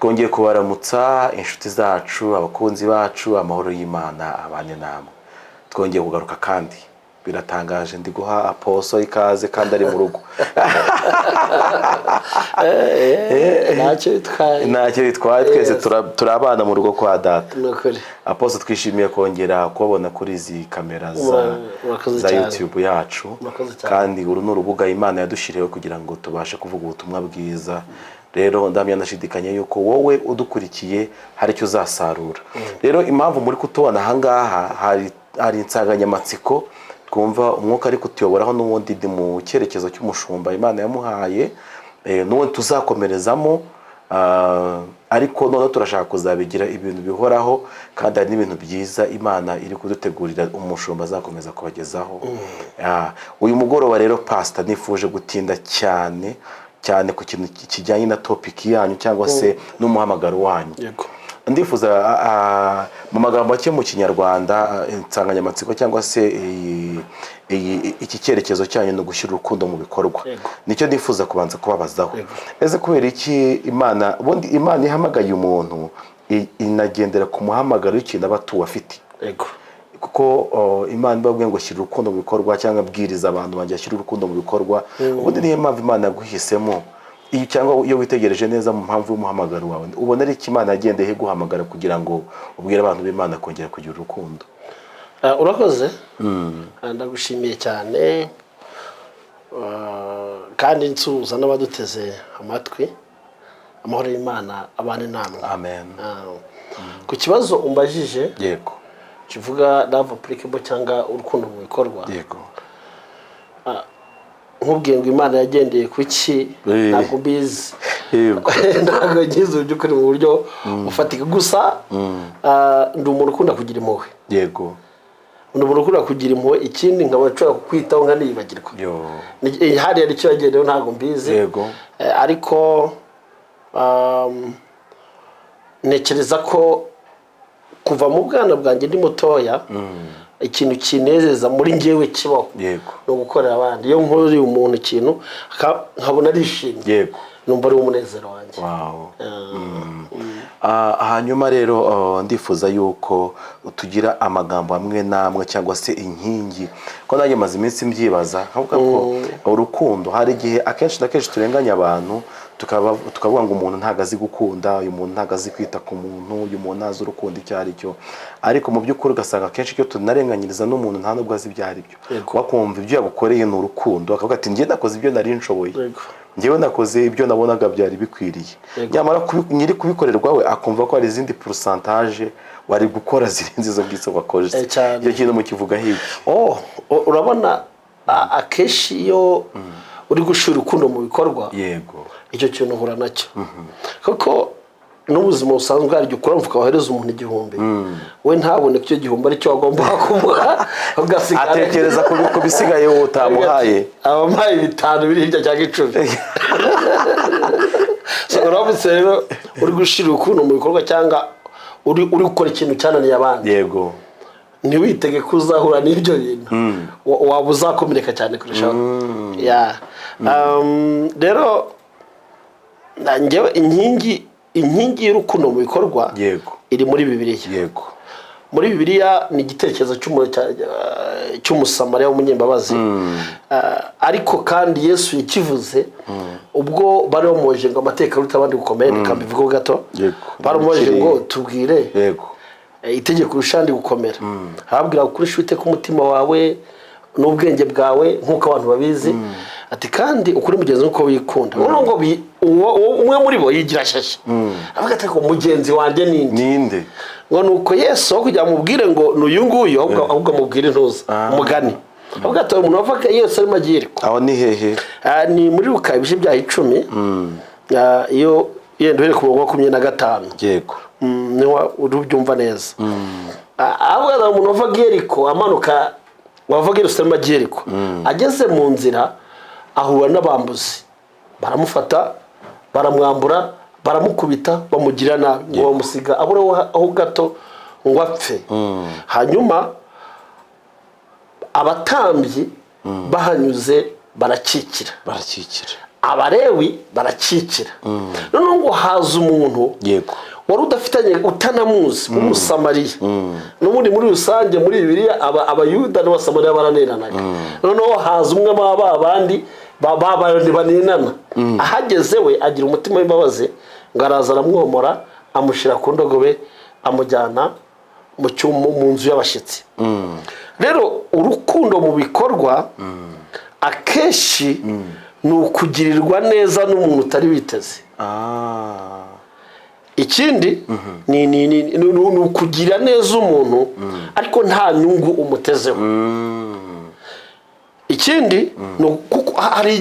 Twongeye kubaramutsa, inshuti zacu, abakunzi bacu, amahoro y'Imana abane namwe. Twongeye kugaruka kandi biratangaje, ndi guha apostle ikaze kandi ari mu rugo. Ntacyo bitwaye. Ntacyo bitwaye, twese turi abana mu rugo kwa Data. Ni ukuri. Apostle, twishimiye kongera kubabona kuri izi kamera za Murakoze za cyane. YouTube yacu. Murakoze cyane. Kandi uru ni urubuga Imana yadushyiriyeho kugira ngo tubashe kuvuga ubutumwa bwiza. Rero ndamya ndashidikanya yuko wowe udukurikiye hari icyo uzasarura. Rero impamvu muri kutubona ahangaha, hari insanganyamatsiko twumva umwuka ari kutuyoboraho, n'ubundi ndi mu cyerekezo cy'umushumba Imana yamuhaye, n'ubundi tuzakomerezamo. Ariko noneho turashaka kuzabigira ibintu bihoraho, kandi hari n'ibintu byiza Imana iri kudutegurira, umushumba azakomeza kubagezaho. Uyu mugoroba rero, pasita, nifuje gutinda cyane cyane ku kintu kijyanye na topic yanyu cyangwa se n'umuhamagaro wanyu. Ndifuza mu magambo make mu Kinyarwanda, insanganyamatsiko cyangwa se iki cyerekezo cyanyu ni ugushyira urukundo mu bikorwa. Nicyo nifuza kubanza kubabazaho. Ese kubera iki Imana, ubundi Imana ihamagaye umuntu, inagendera ku muhamagaro w'ikintu aba atuwe afite? Kuko Imana ibabwiye ngo shyira urukundo mu bikorwa cyangwa bwiriza abantu banjye bashyira urukundo mu bikorwa, ubundi niyo mpamvu Imana yaguhisemo iyo, cyangwa iyo witegereje neza mu mpamvu y'umuhamagaro wawe, ubona ari iki Imana yagendeye iguhamagara kugira ngo ubwire abantu b'Imana kongera kugira urukundo? Urakoze. Ndagushimiye cyane. Kandi nsuhuza n'abaduteze amatwi, amahoro y'Imana abane namwe. Amen. Ku kibazo umbajije kivuga love applicable cyangwa urukundo mu bikorwa, nkubwiye ngo Imana yagendeye ku ki, ntabwo mbizi. Ntabwo ngize mu by'ukuri mu buryo bufatika. Gusa ndi umuntu ukunda kugira impuhwe. Ndi umuntu ukunda kugira impuhwe, ikindi nkaba nshobora kukwitaho nkaniyibagirwa. Hariya nicyo yagendeyeho, ntabwo mbizi. Ariko ntekereza ko kuva mu bwana bwanjye ndi mutoya, ikintu kinezeza muri njyewe kibaho ni ugukorera abandi. Iyo nkoreye umuntu ikintu nkabona arishimye, numva ari wo munezero wanjye. Hanyuma rero ndifuza yuko tugira amagambo amwe n'amwe cyangwa se inkingi, ko nanjye maze iminsi mbyibaza, nkavuga ko urukundo hari igihe akenshi na kenshi turenganya abantu, tukavuga ngo umuntu ntabwo azi gukunda, uyu muntu ntabwo azi kwita ku muntu, uyu muntu ntazi urukundo icyo ari cyo. Ariko mu by'ukuri ugasanga akenshi icyo tunarenganyiriza n'umuntu nta nubwo azi ibyo ari byo. Wakumva ibyo yagukoreye ni urukundo, akavuga ati: "Njye nakoze ibyo nari nshoboye, njyewe nakoze ibyo nabonaga byari bikwiriye." Nyamara nyiri kubikorerwa we akumva ko hari izindi pourcentage wari gukora zirenze izo ngizo wakoze. Cyane. Icyo kintu mukivuga hirya? Oh, urabona, akenshi iyo uri gushyira urukundo mu bikorwa, icyo kintu uhura nacyo, kuko n'ubuzima busanzwe hari igihe ukora umufuka, wohereza umuntu 1000, we ntabone ko icyo gihumbi aricyo wagombaga kumuha, ugasigara atekereza ku bisigaye wowe utamuhaye. Abamuhaye 5 biri hirya cyangwa 10. So, uramutse rero uri gushyira urukundo mu bikorwa cyangwa uri gukora ikintu cyananiye abandi, ntiwitege ko uzahura n'ibyo bintu. Waba uzakomereka cyane kurushaho. Yeah. Rero njyewe inkingi y'urukundo mu bikorwa iri muri Bibiliya. Muri Bibiliya ni igitekerezo cy'Umusamariya w'umunyembabazi. Ariko kandi Yesu yakivuze ubwo bari bamubajije ngo amateka aruta abandi gukomeye. Reka mbivugeho gato. Baramubajije ngo: "Tubwire itegeko rirusha andi gukomera." Arababwira ngo: "Ukoreshe Uwiteka umutima wawe n'ubwenge bwawe," nk'uko abantu babizi, ati: "Kandi ukuri mugenzi nk'uko wikunda." Urabona ngo umwe muri bo yigira shyashya, avuga ati: "Ariko mugenzi wanjye ninde?" Ninde? Ngo ni uko Yesu, aho kugira ngo amubwire ngo ni uyu nguyu, ahubwo amubwire intuza umugani, avuga ati: "Umuntu wavaga Yesu arimo agiye Yeriko." Aho ni hehe? Ni muri Luka ibice byaho 10. Iyo yenda uhereye ku murongo wa 25. Niho ubyumva neza. Avuga ngo umuntu wavaga i Yeriko amanuka, wavaga i Yerusalemu agiye Yeriko, ageze mu nzira ahura n'abambuzi, baramufata, baramwambura, baramukubita, bamugira nabi, ngo bamusiga abura aho gato ngo apfe. Hanyuma abatambyi bahanyuze barakikira, barakikira, Abalewi barakikira. Noneho Noneho ngo haza umuntu wari udafitanye, utanamuzi, w'Umusamariya. N'ubundi muri rusange muri Bibiliya Abayuda n'Abasamariya baraneranaga. Noneho haza umwe muri ba bandi banenana. Ahageze we agira umutima w'imbabazi, ngo araza aramwomora, amushyira ku ndogobe, amujyana mu cyumba, mu nzu y'abashyitsi. Rero urukundo mu bikorwa akenshi ni ukugirirwa neza n'umuntu utari witeze. Ikindi ni ukugira neza umuntu ariko nta nyungu umutezeho. Ikindi ni kuko hari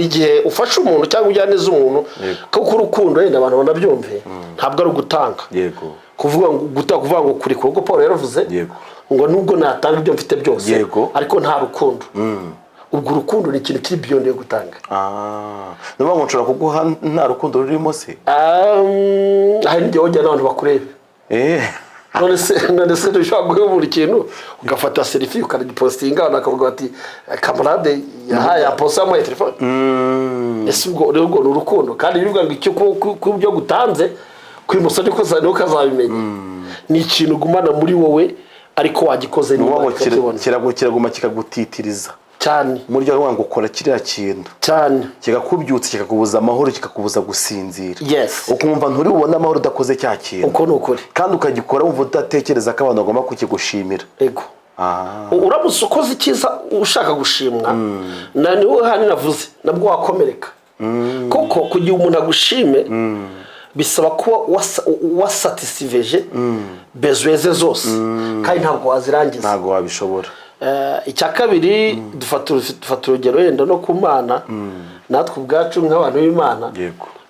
igihe ufasha umuntu cyangwa ujyana neza umuntu, kuko urukundo, wenda abantu banabyumve, ntabwo ari ugutanga, kuvuga ngo gutanga, kuvuga ngo kuri, kuko Paul yaravuze ngo nubwo natanga ibyo mfite byose, ariko nta rukundo, ubwo urukundo ni ikintu kiri beyond yo gutanga. Ah. Ni ukuvuga ngo nshobora kuguha nta rukundo rurimo se? Hari n'igihe wajya n'abantu bakureba. None se ntushobora guhebura ikintu, ugafata selfie, ukanagipostinga, abantu bakavuga bati: "Camarade yahaye aposa, yamuhaye telefone." Ese ubwo rero ubwo ni urukundo? Kandi bivuga ngo icyo ku byo gutanze ku imoso niko niho kazabimenya. Ni ikintu ugumana muri wowe, ariko wagikoze Ni niba ukuvuga ngo ukakibona. kiraguma kikagutitiriza. Cyane. Muri ryo ngo ukora kiriya kintu, kikakubyutsa, kikakubuza amahoro, kikakubuza gusinzira. Ukumva nturi bubone amahoro udakoze cya kintu. Uko ni ukuri. Kandi ukagikora wumva udatekereza ko abantu bagomba kukigushimira. Ego. Uramutse ukoze icyiza ushaka gushimwa, na niwe hano navuze, nabwo wakomereka, kuko kugira umuntu agushime bisaba kuba wasatisfize besoins ze zose, kandi ntabwo wazirangiza. Ntabwo wabishobora. Icya kabiri, dufata urugero wenda no ku Mana, natwe ubwacu nk'abantu b'Imana,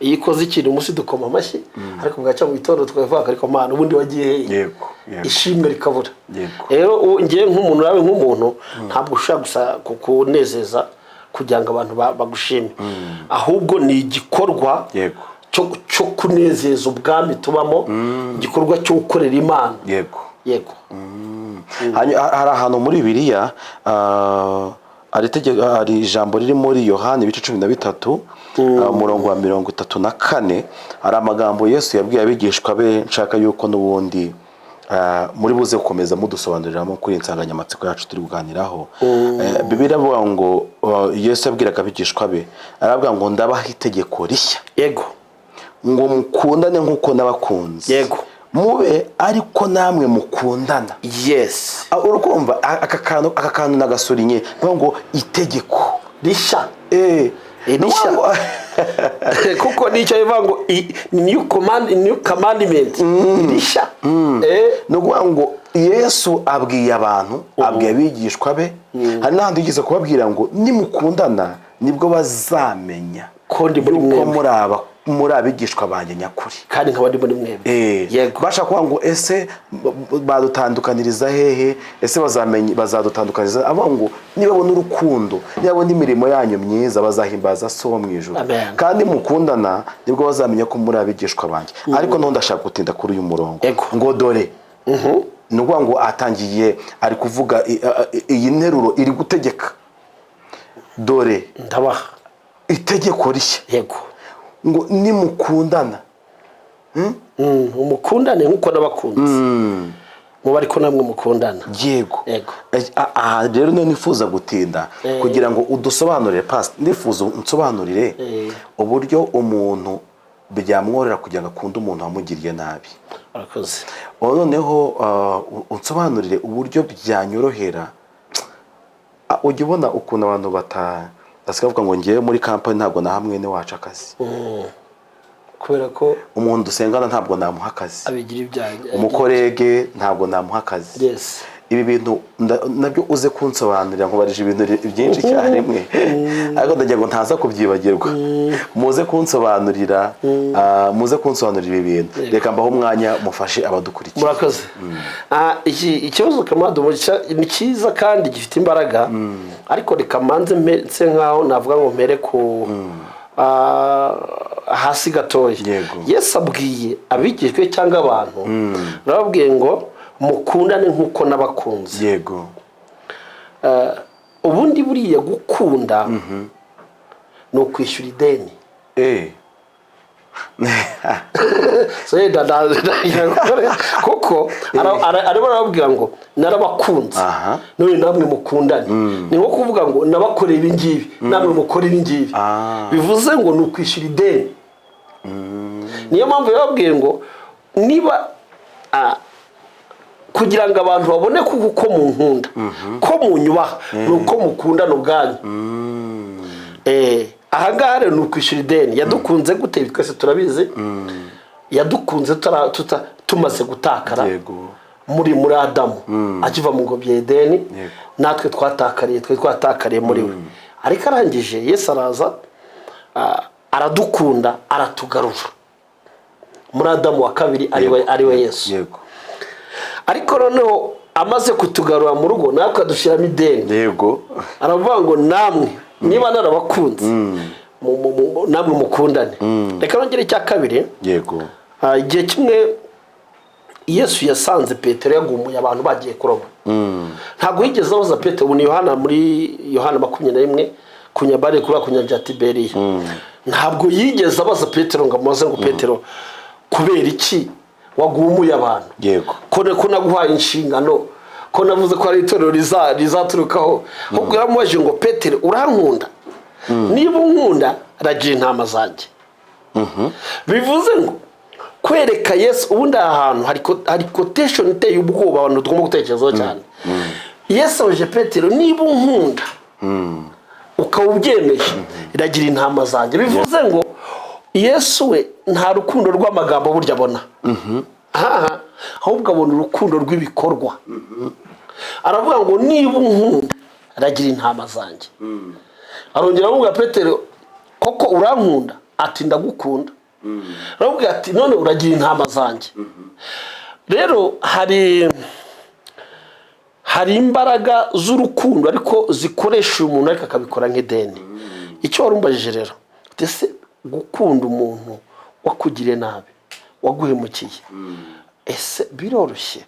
iyo ikoze ikintu umunsi dukoma amashyi, ariko bwacya mu gitondo tukavuga: "Ariko Mana, ubundi wagiye hehe?" yego yego Ishimwe rikabura. Rero ngewe nk'umuntu, nawe nk'umuntu, ntabwo ushobora gusa kunezeza kugira ngo abantu bagushime, ahubwo ni igikorwa cyo kunezeza ubwami tubamo, igikorwa cyo gukorera Imana. Yego. Hari ahantu muri Bibiliya, hari ijambo riri muri Yohani ibice 13, umurongo wa 34. Hari amagambo Yesu yabwiye abigishwa be, nshaka yuko n'ubundi muri buze gukomeza mudusobanuriramo kuri iyi nsanganyamatsiko yacu turi kuganiraho. Bibiliya iravuga ngo Yesu yabwiraga abigishwa be, aravuga ngo: "Ndabaha itegeko rishya, ngo mukundane nk'uko nabakunze, mube ariko namwe mukundana." Urukumva aka kantu nagasurinye, bivuga ngo itegeko rishya. Ni Rishya. ukuvuga ngo- Kuko nicyo bivuga ngo new command, new commandment, rishya. Ni ukuvuga ngo Yesu abwiye abantu, abwiye abigishwa be. Hari n'ahandi yigeze kubabwira ngo nimukundana nibwo bazamenya ko ndi muri yuko mwebwe. muri abigishwa banjye nyakuri. Kandi nkaba ndi muri mwebwe. Bashaka kuvuga ngo: "Ese badutandukaniriza hehe? Ese bazamenye bazadutandukaniza?" Avuga ngo nibabona urukundo, nibabona imirimo yanyu myiza, bazahimbaza So wo mu ijuru. Amen. Kandi mukundana nibwo bazamenya ko muri abigishwa banjye. Ariko noneho ndashaka gutinda kuri uyu murongo, ngo dore, ni ukuvuga ngo atangiye ari kuvuga iyi nteruro iri gutegeka: "Dore ndabaha itegeko rishya, ngo nimukundana." Umukundane nk'uko nabakunze, muba ariko namwe mukundana. Yego. Aha rero niyo nifuza gutinda kugira ngo udusobanurire, pasi nifuza unsobanurire uburyo umuntu byamworera kugira ngo akunde umuntu wamugiriye nabi. Urakoze. Ubu noneho unsobanurire uburyo byanyorohera. Ujya ubona ukuntu abantu basigaye bavuga ngo ngewe muri kampani ntabwo naha mwene wacu akazi. Kubera ko umuntu dusengana ntabwo namuha akazi. Abigira ibyaha. Umucollègue ntabwo namuha akazi. Ibi bintu nabyo uze kunsobanurira. Nkubarije ibintu byinshi icyarimwe, ariko ndagira ngo ntaza kubyibagirwa. Muze kunsobanurira ibi bintu. Reka mbaho umwanya mufashe abadukurikiye. Murakoze. Iki ikibazo kamadu ni cyiza kandi gifite imbaraga, ariko reka manze nse nkaho navuga ngo mpere ku hasi gatoya. Yesu abwiye abigishwa cyangwa abantu, arababwiye ngo mukundane nk'uko nabakunze. Ubundi buriya gukunda ni ukwishyura ideni. So yenda kuko arimo arababwira ngo narabakunze, none namwe mukundane. Ni nko kuvuga ngo nabakoreye ibi ngibi, namwe mukore ibi ngibi. Bivuze ngo ni ukwishyura ideni. Niyo mpamvu yababwiye ngo niba kugira ngo abantu babone kuko ko munkunda, ko munyubaha, ni uko mukundana ubwanyu. Aha ngaha rero ni ukwishyura ideni. Yadukunze gute? Twese turabizi, yadukunze tumaze gutakara muri Adamu, akiva mu ngobyi ya Edeni. Natwe twatakariye, twari twatakariye muri we, ariko arangije Yesu araza, aradukunda, aratugarura muri Adamu wa kabiri, ariwe Yesu. Ariko noneho amaze kutugarura mu rugo, natwe adushyiramo ideni. Aravuga ngo namwe niba narabakunze, namwe mukundane. Reka nongere icya kabiri. Igihe kimwe Yesu yasanze Petero yagumuye abantu bagiye kuroba. Ntabwo yigeze abaza Petero. Ubu ni Yohana, muri Yohana 21, ku nyabare kuri ku nyanja ya Tiberiya. Ntabwo yigeze abaza Petero ngo amubaze ngo: "Petero, kubera iki wagumuye abantu?" Ko naguhaye inshingano, ko navuze ko hari itorero rizaturukaho. Ahubwo yaramubajije ngo: "Petero, urankunda? Niba unkunda, ragira intama zanjye." Bivuze ngo kwereka Yesu, ubundi aha hantu hari quotation iteye ubwoba abantu tugomba gutekerezaho cyane. Yesu abajije Petero: "Niba unkunda ukaba ubyemeje, ragira intama zanjye." Bivuze ngo Yesu we nta rukundo rw'amagambo burya abona aha, ahubwo abona urukundo rw'ibikorwa. Aravuga ngo: "Niba unkunda, ragira intama zanjye." Arongera aramubwira: "Petero, koko urankunda?" Ati: "Ndagukunda." Aramubwira ati: "None uragira intama zanjye." Rero hari imbaraga z'urukundo, ariko zikoresha umuntu, ariko akabikora nk'ideni. Icyo wari umbajije rero, ese gukunda umuntu wakugiriye nabi, waguhemukiye, ese biroroshye?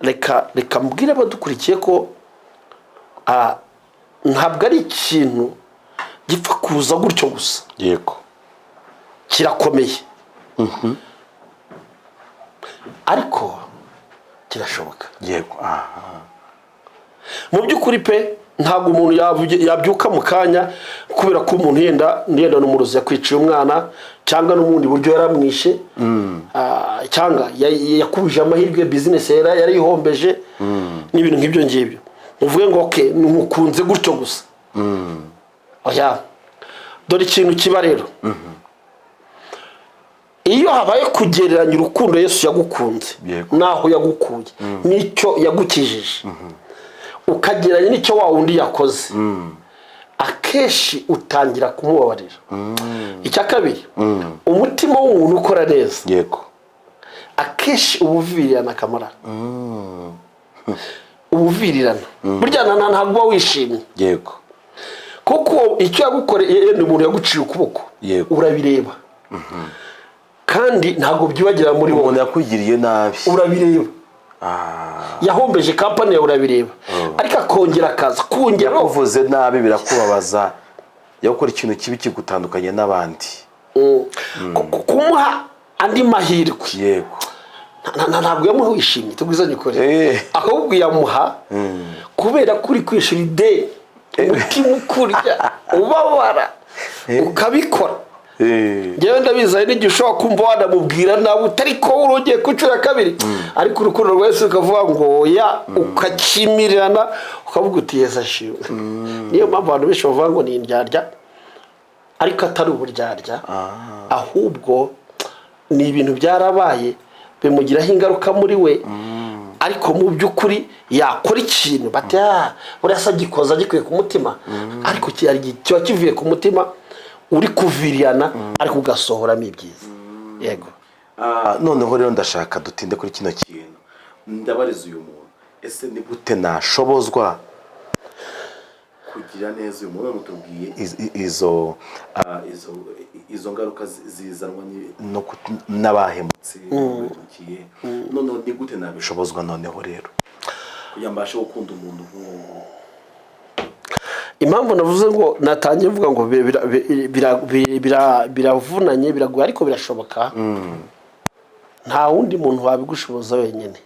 Reka mbwire abadukurikiye ko ntabwo ari ikintu gipfa kuza gutyo gusa. Kirakomeye, ariko kirashoboka. yego aha Mu by'ukuri pe, ntabwo umuntu yabyuka mu kanya kubera ko umuntu yenda n'umurozi yakwiciye umwana, cyangwa n'ubundi buryo yaramwishe, cyangwa yakubije amahirwe, bizinesi yarayihombeje, n'ibintu nk'ibyo ngibyo, uvuge ngo okay, ntukunze gutyo gusa. Oya, dore ikintu kiba rero: iyo habaye kugereranya urukundo Yesu yagukunze n'aho yagukuye n'icyo yagukijije, ukagereranya n'icyo wa wundi yakoze, akenshi utangira kumubabarira. Icya kabiri, umutima w'umuntu ukora neza akenshi uba uvirirana akamara, uba uvirirana. Burya ntabwo uba wishimye, kuko icyo yagukoreye, yenda umuntu yaguciye ukuboko, urabireba kandi ntabwo byibagira muri wowe. Umuntu yakugiriye nabi. Urabireba. Yahombeje kampani yawe, urabireba, ariko akongera akaza kongera. Yakuvuze nabi, birakubabaza. Yakora ikintu kibi kigutandukanye n'abandi. Kumuha andi mahirwe, ntabwo yamuha wishimye, tubwizanye ukuri. Ahubwo yamuha kubera ko uri kwishyura ideni, umutima ukurya, ubabara, ukabikora. Njyewe ndabizi, hari n'igihe ushobora kumva wanamubwira nawe utari ko urongeye ku nshuro ya kabiri, ariko urukundo rwa Yesu rukavuga ngo oya, ukakimirana, ukavuga uti: "Yesu ashimwe." Niyo mpamvu abantu benshi bavuga ngo ni indyarya, ariko atari uburyarya, ahubwo ni ibintu byarabaye bimugiraho ingaruka muri we. Ariko mu by'ukuri yakora ikintu bati: "Ah, buriya se agikoza agikuye ku mutima?" Ariko kiba kivuye ku mutima uri kuvirirana, ariko ugasohoramo ibyiza. Yego. Noneho rero ndashaka dutinde kuri kino kintu. Ndabariza uyu muntu: ese ni gute nashobozwa kugira neza uyu muntu? Mutubwiye izo ngaruka zizanwa n'abahemutse, bahemukiye. Noneho ni gute nabishobozwa noneho rero kugira ngo mbashe gukunda umuntu nk'uwo nguwo? Impamvu navuze ngo natangiye mvuga ngo biravunanye, biragoye, ariko birashoboka. Nta wundi muntu wabigushoboza wenyine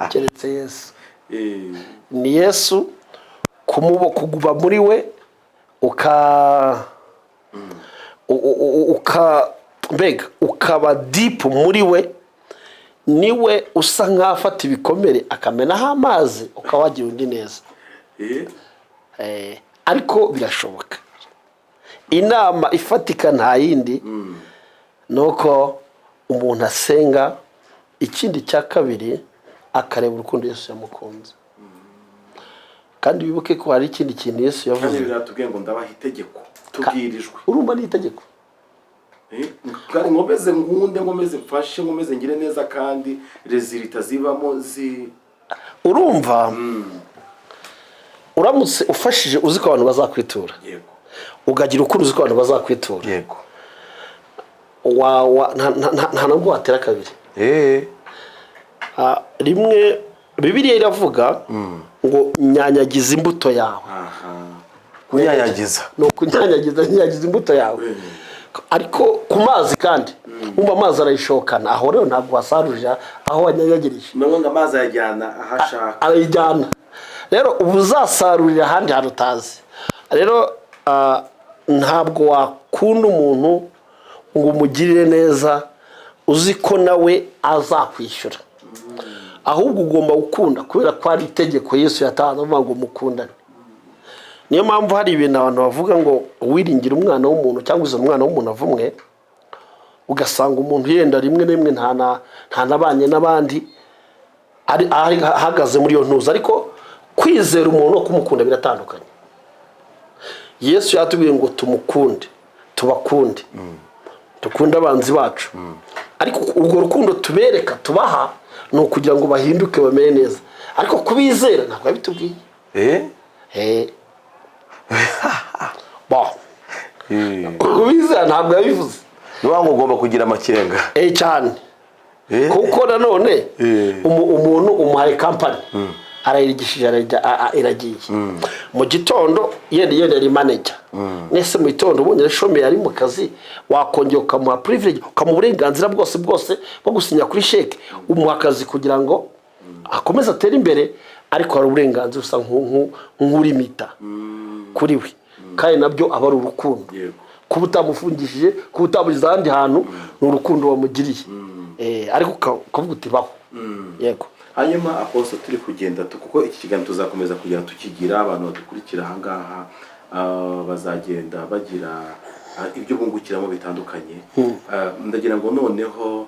keretse Yesu. Ni Yesu kumubo kuguma muri we, uka u- u- u- uka mbega ukaba deep muri we. Niwe usa nk'aho afata ibikomere akamenaho amazi, ukaba wagira undi neza. Ariko birashoboka. Inama ifatika nta yindi, ni uko umuntu asenga. Ikindi cya kabiri, akareba urukundo Yesu yamukunze. Kandi wibuke ko hari ikindi kintu Yesu Kandi yavuze. Biratubwiye ngo ndabaha itegeko, tubwirijwe. Urumva ni itegeko. Kandi nkomeze nkunde, nkomeze mfashe, nkomeze ngire neza, kandi résultat zibamo zi Urumva, uramutse ufashije uzi ko abantu bazakwitura, ugagira urukundo uzi ko abantu bazakwitura, nta nubwo watera kabiri. Rimwe Bibiliya iravuga ngo nyanyagiza imbuto yawe. Aha, kunyanyagiza. Ni ukunyanyagiza, nyanyagiza imbuto yawe, ariko ku mazi. Kandi wumva amazi arayishokana. Aho rero ntabwo wasarurira aho wanyanyagirije. Nabwo ngo amazi ayajyana aho ashaka. Arayijyana. Rero uba uzasarurira ahandi hantu utazi. Rero ntabwo wakunda umuntu ngo umugirire neza uzi ko nawe azakwishyura. Ahubwo ugomba gukunda kubera ko ari itegeko Yesu yatanze avuga ngo mukundane. Niyo mpamvu hari ibintu abantu bavuga ngo uwiringira umwana w'umuntu cyangwa uzi umwana w'umuntu avumwe. Ugasanga umuntu yenda rimwe na rimwe ntanabanye n'abandi, ari ahagaze muri iyo ntuza. Ariko kwizera umuntu no kumukunda biratandukanye. Yesu yatubwiye ngo tumukunde, tubakunde, dukunde abanzi bacu. Ariko urwo rukundo tubereka, tubaha, ni ukugira ngo bahinduke, bamere neza. Ariko kubizera ntabwo yabitubwiye. Eh. Bon. Kubizera ntabwo yabivuze. Ni ngo ugomba kugira amakenga. Eh, cyane. Kuko nanone umuntu umuhaye kampani, arayirigishije, iragiye. Mu gitondo yenda yari manager mwese, mu gitondo ubonye shomeri ari mu kazi, wakongera ukamuha privilege, ukamuha uburenganzira bwose bwose bwo gusinya kuri sheke. Umuha akazi kugira ngo akomeze atere imbere, ariko hari uburenganzira usa nk'urimita kuri we, kandi nabyo aba ari urukundo. Kuba utamufungishije, kuba utamugize ahandi hantu, ni urukundo wamugiriye. Ariko ukavuga uti baho, yego. Hanyuma apostle, turi kugenda kuko iki kiganiro tuzakomeza kugenda tukigira, abantu badukurikira ahangaha bazagenda bagira ibyo bungukiramo bitandukanye. Ndagira ngo noneho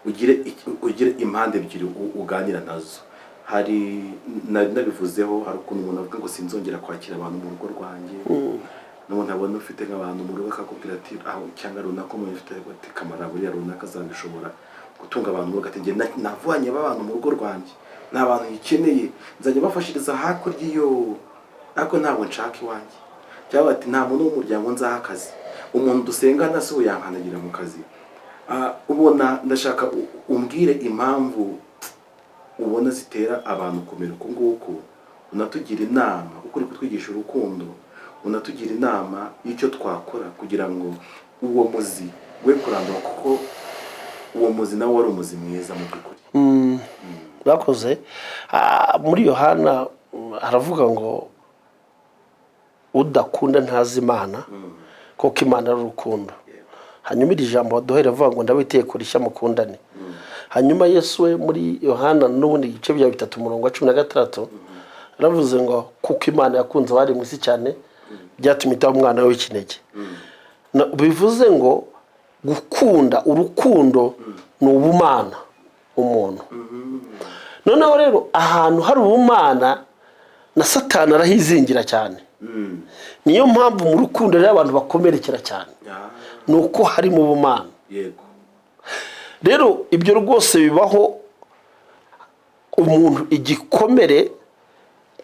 ugire impande ebyiri uganira nazo. Hari nabivuzeho, hari ukuntu umuntu avuga ngo sinzongera kwakira abantu mu rugo rwanjye. N'umuntu abona ufite nk'abantu mu rugo akakubwira ati aho cyangwa runaka umuntu ufite ati kamara buriya runaka azabishobora gutunga abantu mu rugo, ati njye navanye abantu mu rugo rwanjye, nta bantu ngikeneye, nzajya bafashiriza hakurya iyo, ariko ntabwo nshaka iwanjye. Cyangwa ati nta muntu w'umuryango nzaha akazi, umuntu dusengana si we yankanagira mu kazi. Ubona ndashaka umbwire impamvu ubona zitera abantu kumera uku nguku, unatugira inama, kuko uri kutwigisha urukundo, unatugira inama y'icyo twakora kugira ngo uwo muzi we kurandura, kuko uwo muzi nawe wari umuzi mwiza mu by'ukuri. Bakoze. Muri Yohana haravuga ngo udakunda ntazi Imana, kuko Imana ari urukundo. Hanyuma iri jambo waduhaye riravuga ngo ndabaha itegeko rishya, mukundane. Hanyuma Yesu we muri Yohana n'ubundi ibice bya 3, umurongo wa 16, yaravuze ngo kuko Imana yakunze abari mu isi cyane, byatumye itaba umwana we w'ikinege. Bivuze ngo gukunda, urukundo ni ubumana umuntu. Noneho rero ahantu hari ubumana na Satani arahizingira cyane. Niyo mpamvu mu rukundo rero abantu bakomerekera cyane, ni uko harimo ubumana. Rero ibyo rwose bibaho. Umuntu igikomere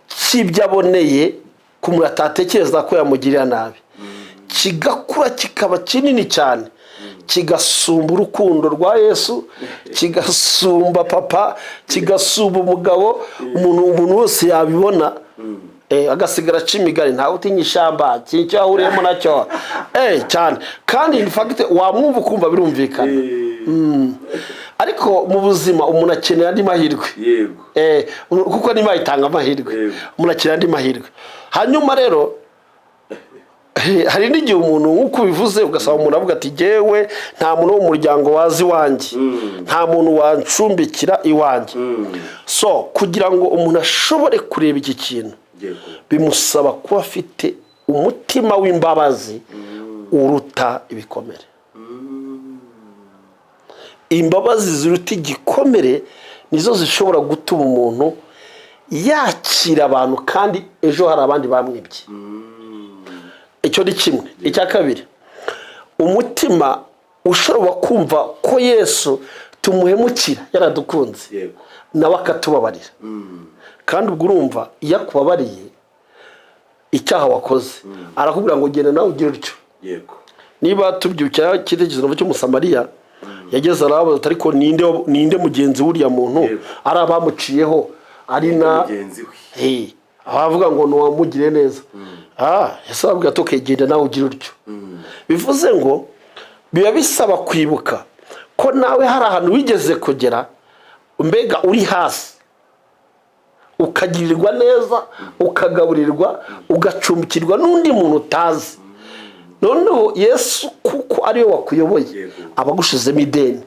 cy'ibyo aboneye ku muntu atatekereza ko yamugirira nabi kigakura, kikaba kinini cyane, kigasumba urukundo rwa Yesu, kigasumba papa, kigasumba umugabo. Umuntu wese yabibona. Agasigara aca imigani, ntawe utinya ishyamba, icyo ahuriyemo nacyo cyane. Kandi in fact wamwumva ukumva birumvikana. Ariko mu buzima umuntu akenera andi mahirwe. Kuko niba itanga amahirwe, umuntu akenera andi mahirwe. Hanyuma rero hari n'igihe umuntu, nk'uko ubivuze, ugasaba umuntu avuga ati: "Jyewe nta muntu wo mu muryango wazi iwanjye, nta muntu wancumbikira iwanjye." So kugira ngo umuntu ashobore kureba iki kintu, bimusaba kuba afite umutima w'imbabazi uruta ibikomere. Imbabazi ziruta igikomere nizo zishobora gutuma umuntu yakira abantu, kandi ejo hari abandi bamwibye. Icyo ni kimwe. Icya kabiri, umutima ushobora kumva ko Yesu tumuhemukira yaradukunze, nawe akatubabarira. Kandi ubwo urumva, iyo akubabariye icyaha wakoze, arakubwira ngo: "Genda nawe ugire utyo." Niba tubyukira icyitegererezo cy'Umusamariya, yageze arababaza ati: "Ariko ninde mugenzi w'uriya muntu?" Ari abamuciyeho, ari na Mugenzi we. Abavuga ngo ntiwamugire neza. Yesu arababwira ati: "Okay, genda nawe ugire utyo." Bivuze ngo biba bisaba kwibuka ko nawe hari ahantu wigeze kugera, mbega uri hasi, ukagirirwa neza, ukagaburirwa, ugacumbikirwa n'undi muntu utazi. Noneho Yesu, kuko ariwe wakuyoboye, aba agushizemo ideni,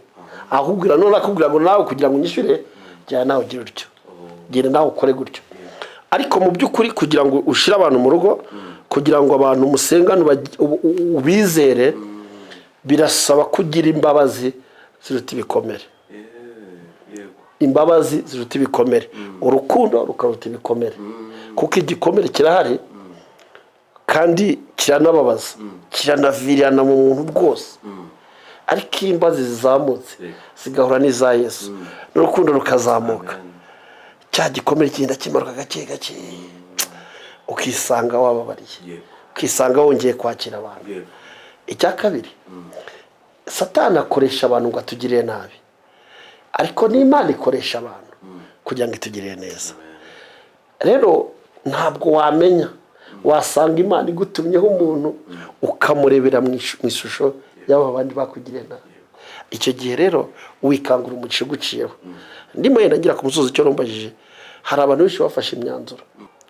akubwira, none akubwira ngo: "Nawe kugira ngo unyishyure, genda nawe ugire utyo, genda nawe ukore gutyo." Ariko mu by'ukuri, kugira ngo ushyire abantu mu rugo, kugira ngo abantu musengane ubizere, birasaba kugira imbabazi ziruta ibikomere. Imbabazi ziruta ibikomere, urukundo rukaruta ibikomere, kuko igikomere kirahari kandi kiranababaza, kiranavirirana mu muntu rwose. Ariko iyo imbabazi zizamutse, zigahura n'iza Yesu, n'urukundo rukazamuka, cya gikomere kigenda kimanuka gake gake, ukisanga wababariye, ukisanga wongeye kwakira abantu. Icya kabiri, Satani akoresha abantu ngo atugirire nabi, ariko n'Imana ikoresha abantu kugira ngo itugirire neza. Rero ntabwo wamenya, wasanga Imana igutumyeho umuntu, ukamurebera mu ishusho y'aba bandi bakugiriye nabi. Icyo gihe rero wikangura umugisha uguciyeho. Ndimo yenda ngira ku musozi icyo numbajije, hari abantu benshi bafashe imyanzuro,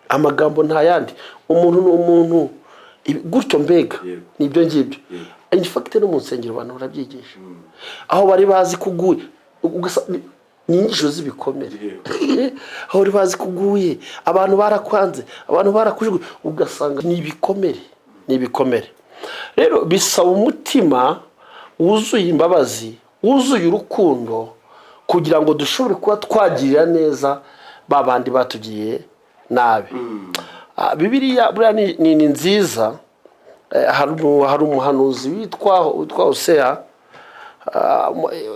amagambo nta yandi, umuntu ni umuntu, gutyo mbega. Ni ibyo ngibyo. In fact no mu nsengero abantu barabyigisha, aho bari bazi ko uguye, ni inyigisho z'ibikomere. Aho bari bazi ko uguye, abantu barakwanze, abantu barakujugunye, ugasanga ni ibikomere, ni ibikomere. Rero bisaba umutima wuzuye imbabazi, wuzuye urukundo, kugira ngo dushobore kuba twagirira neza ba bandi batugiriye nabi. Bibiliya buriya ni nziza. Hari umuhanuzi witwa Hoseya,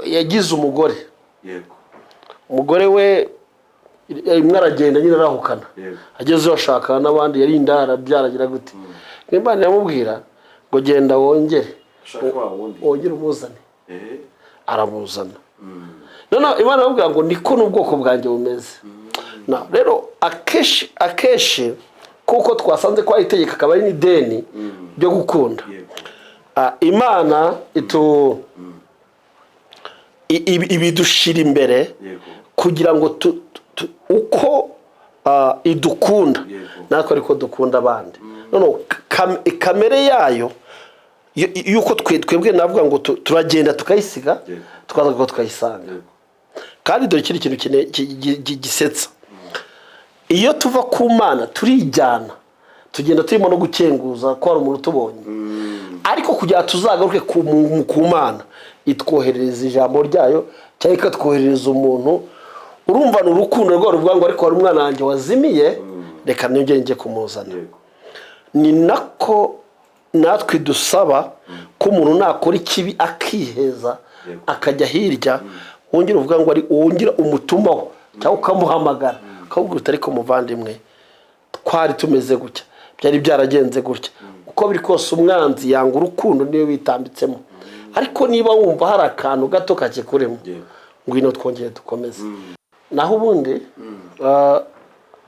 yagize umugore. Umugore we rimwe aragenda nyine, arahukana. Agezeyo ashakana n'abandi, yari indara, arabyara, agira gute. Imana iramubwira ngo: "Genda wongere Shaka wa wundi. wongere umuzane." Aramuzana. Noneho Imana iramubwira ngo: "Niko n'ubwoko bwanjye bumeze." Rero akenshi akenshi, kuko twasanze ko ari itegeko akaba ari n'ideni ryo gukunda, Imana ibidushira imbere kugira ngo uko idukunda, natwe ariko dukunda abandi. Noneho kamere yayo yuko twebwe navuga ngo turagenda tukayisiga, tukaza kuba tukayisanga. Kandi dore ikindi kintu gisetsa: iyo tuva ku Mana turijyana, tugenda turimo no gukenguza ko hari umuntu utubonye. Ariko kugira ngo tuzagaruke ku Mana, itwoherereza ijambo ryayo cyangwa ikatwoherereza umuntu. Urumva ni urukundo rwayo ruvuga ngo: "Ariko hari umwana wanjye wazimiye, reka nongere njye kumuzana." Ni nako natwe dusaba ko umuntu nakora ikibi akiheza, akajya hirya, wongera uvuga ngo ari wongera umutumaho cyangwa ukamuhamagara, ukamubwira uti: "Ariko muvandimwe, twari tumeze gutya, byari byaragenze gutya." Uko biri kose umwanzi yanga urukundo, niyo witambitsemo. Ariko niba wumva hari akantu gato kakikuremo, ngwino twongere dukomeze. Naho ubundi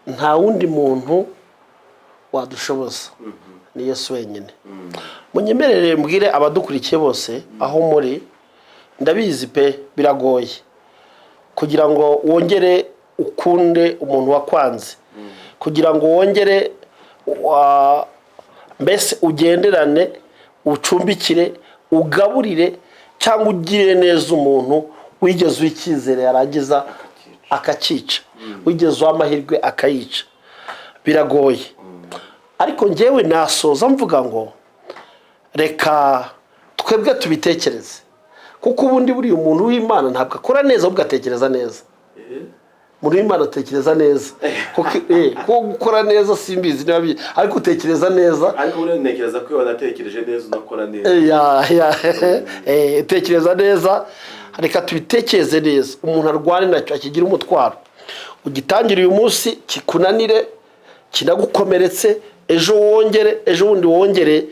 nta wundi muntu. wadushoboza ni Yesu wenyine. Munyemerere mbwire abadukurikiye bose aho muri, ndabizi pe, biragoye kugira ngo wongere ukunde umuntu wakwanze, kugira ngo wongere mbese ugenderane, ucumbikire, ugaburire cyangwa ugirire neza umuntu wigeze uha icyizere yarangiza akakica, wigeze uha amahirwe akayica. Biragoye, ariko njyewe nasoza mvuga ngo reka twebwe tubitekereze, kuko ubundi buriya umuntu w'Imana ntabwo akora neza, ahubwo atekereza neza. Umuntu w'Imana atekereza neza, kuko gukora neza simbizi niba ariko utekereza neza. Ariko buriya ntekereza ko iyo wanatekereje neza unakora neza. Ya, tekereza neza. Reka tubitekereze neza, umuntu arwane nacyo, akigira umutwaro. Ugitangire uyu munsi kikunanire, kinagukomeretse, ejo wongere, ejo bundi wongere,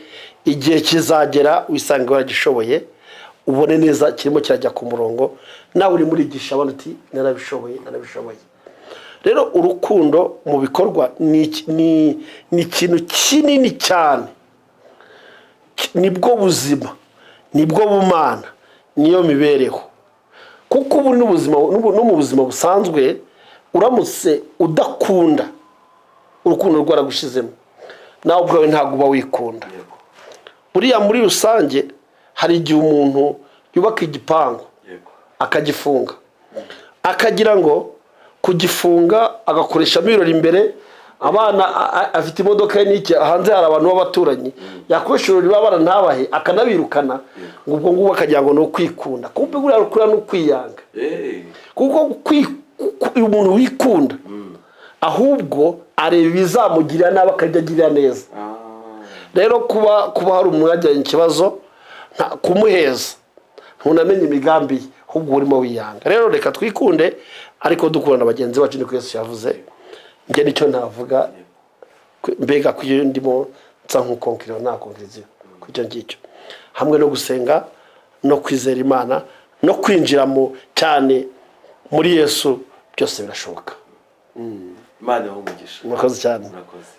igihe kizagera wisange waragishoboye, ubone neza kirimo kirajya ku murongo, nawe urimo urigisha abandi uti narabishoboye, narabishoboye. Rero urukundo mu bikorwa ni ikintu kinini cyane, nibwo buzima, nibwo bumana, niyo mibereho. Kuko ubu n'ubuzima no mu buzima busanzwe, uramutse udakunda, urukundo rwaragushizemo, nawe ubwawe ntabwo uba wikunda. Buriya muri rusange hari igihe umuntu yubaka igipangu akagifunga, akagira ngo kugifunga agakoreshamo ibirori imbere, abana afite imodoka ye n'iki, hanze hari abantu b'abaturanyi, yakoresha ibirori b'abana ntabahe, akanabirukana, ngo ubwo ngubwo akagira ngo ni ukwikunda. Kumbe buriya rukura ni ukwiyanga, kuko umuntu wikunda ahubwo areba ibizamugirira nabi akajya agirira neza. Rero kuba hari umuntu wagiranye ikibazo, kumuheza ntunamenye imigambi ye, ahubwo urimo wiyanga. Rero reka twikunde ariko dukunda na bagenzi bacu, niko Yesu yavuze. Njye nicyo navuga, mbega ku iyo ndimo nsa nk'ukonkiriho nta conclusion ku icyo ngicyo, hamwe no gusenga no kwizera Imana no kwinjira mu cyane muri Yesu, byose birashoboka. Imana ibahe umugisha. Murakoze cyane. Murakoze.